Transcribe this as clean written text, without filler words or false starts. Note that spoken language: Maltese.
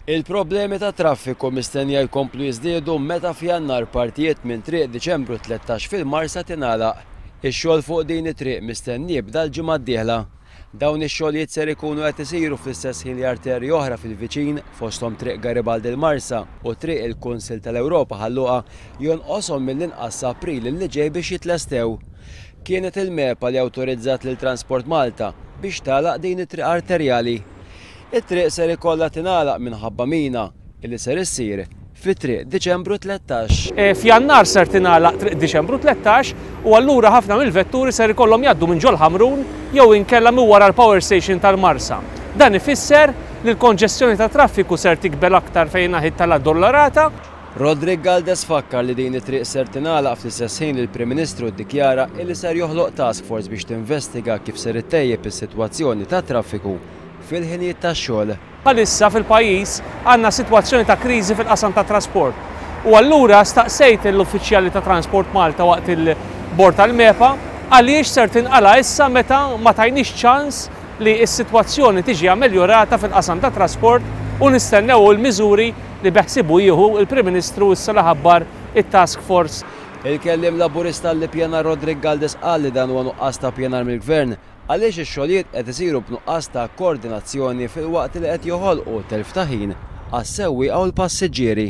Il-problemi tat-traffiku mistennija jkomplu jiżdiedu meta f'Jannar partijiet minn Triq Diċembru 13 fil-Marsa tingħalaq. Ix-xogħol fuq din it-triq mistenni jibda l-ġimgħa d-dieħla. Dawn ix-xogħlijiet ser ikunu qed isiru fl-istess ħin li arterji oħra fil-viċin, fosthom Triq Garibaldi l-Marsa u Triq il-Kunsill tal-Ewropa Ħal Luqa, jonqoshom mill-inqas sa April li ġej biex jitlestew. Kienet il-MEPA li awtorizzat lil Transport Malta biex tagħlaq din it-triq arterjali. It-triq ser ikollha tingħalaq minħabba mina li ser issir fi Triq Diċembru 13. F'Jannar ser tingħalaq Triq Diċembru 13 u allura ħafna mill-vetturi ser ikollhom jgħaddu minn ġol-Ħamrun jew inkella minn wara l-power station tal-Marsa. Dan ifisser li l-konġestjoni tat-traffiku ser tikber aktar fejn naħiet tal-Addolorata. Roderick Galdes fakkar li din it-triq ser tingħalaq fl-istess ħin li l-Prim Ministru ddikjara illi ser joħloq task force biex tinvestiga kif ser ittejjeb is-sitwazzjoni tat-traffiku fil-ħinijiet tax-xogħol. Bħalissa fil-pajjiż għandna sitwazzjoni ta' kriżi fil-qasam tat-trasport u allura staqsejt lill-uffiċjali ta' Transport Malta waqt il-Bord tal-MEPA għaliex ser tinqala' issa meta ma tajniex ċans li s-sitwazzjoni tiġi ameljorata fil-qasam tat-trasport u nistennew il-miżuri li beħsiebu jieħu l-Prim Ministru issa li ħabbar it-task force. Il-Kelliem Laburista għall-Ippjanar Roderick Galdes qal li dan huwa nuqqas ta' ppjanar mill-Gvern Għaliex ix-xogħlijiet qed isiru b'nuqqas ta' koordinazzjoni filwaqt li qed joħolqu telf ta' ħin għas-sewwieqa u l-passiġġieri.